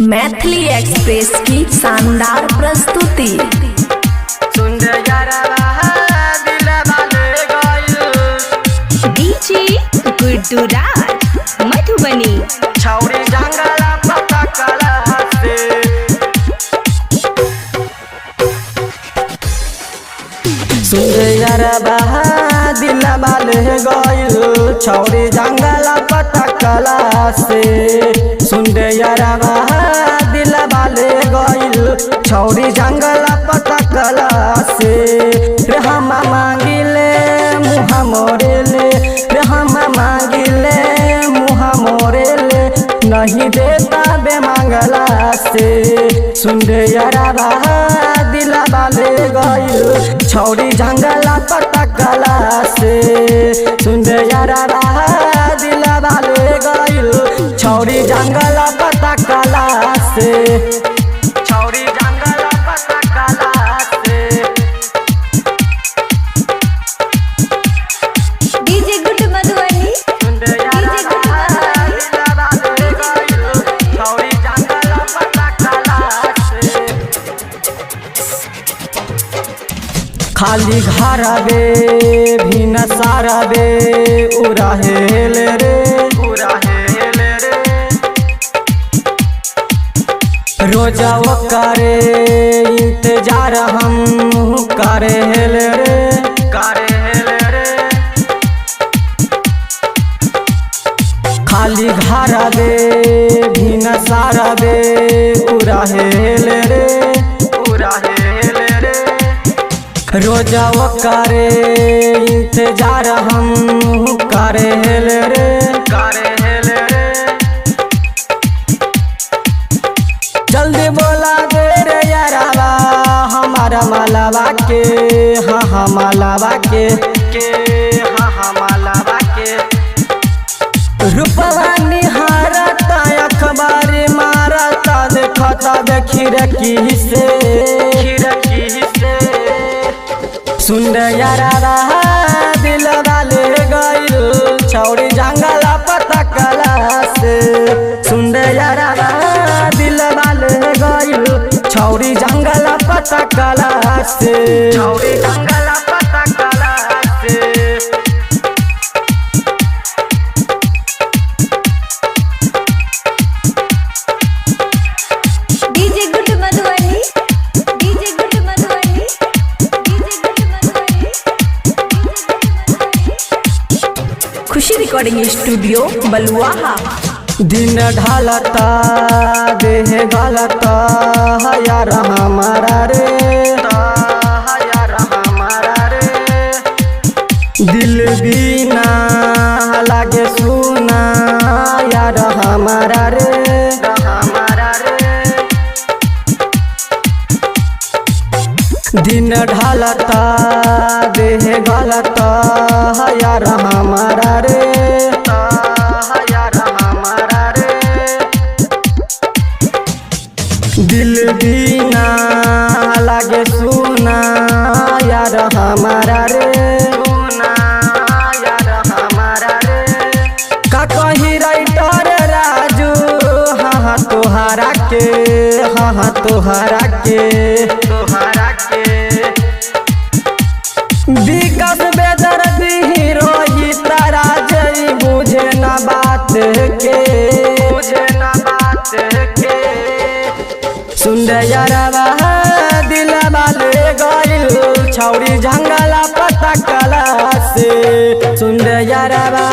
Maithili express की शानदार प्रस्तुति। डीजे गुड्डू राज मधुबनी। छौरी जंगला पता कला से। सुंदर दिलवा ले गइल छौरी जंगला पता कला से। सुंदर दिलवा ले गइल छौरी जंगला पता कला से। रे हम मांगिले मुहा मोरेले, रे हम मांगिले मुहा मोरेले, नहीं देता बे मांगला से। सुंदर दिलवा ले गइल छौरी जंगला पता कला से। सुंदर दिलवा ले गइल छौरी जंगला पता कला से। छौरी जंगला पता कला से। DJ Guddu Madhubani. DJ Guddu Madhubani. खाली घरबे भी न सारबे उरहेल रे, उरहेल रे। रोजा वो करे इंतजार हम करेल रे, करेल रे। खाली घरबे भी न सारबे उरहेल रे, उरहेल रे। रोजा वो करे इंतजार हम करेल रे, करेल रे। जल्दी बोला दे रे यारावा हमारा मालावा के, हाँ हाँ मालावा के, हाँ हाँ मालावा के। रूपवा निहारता अखबार मारता देखता देखी रखी से, खिड़की से। सुंदर यारा दिलवा ले गइल छौरी जंगला पता कला से। सुंदर यारा दिलवा ले गइल छौरी जंगला पता कला से। छौरी जंगला पता कला से। DJ Guddu Madhubani. DJ Guddu Madhubani. DJ Guddu Madhubani. DJ Guddu Madhubani. Khushi recording studio Baluaha. दिन ढलता देह गलता यार हमारा रे, यार हमारा रे। दिल बिना लागे सुना यार हमारा रे, हमारा रे। दिन ढलता देह गलता यार हमारा रे, यार हमारा रे। दिल बिना लागे सुना यार हमारा रे, सुना यार हमारा रे। का कही राइटर राजू हाँ हाँ तोहरा के, हाँ हाँ तोहरा के, तोहरा के। विकास बेदर हीरो तारा जई बुझे न बात के, बुझे न बात के। सुंदर यारवा दिलवा ले गइल छौरी जंगला पता कला से। सुंदर यारवा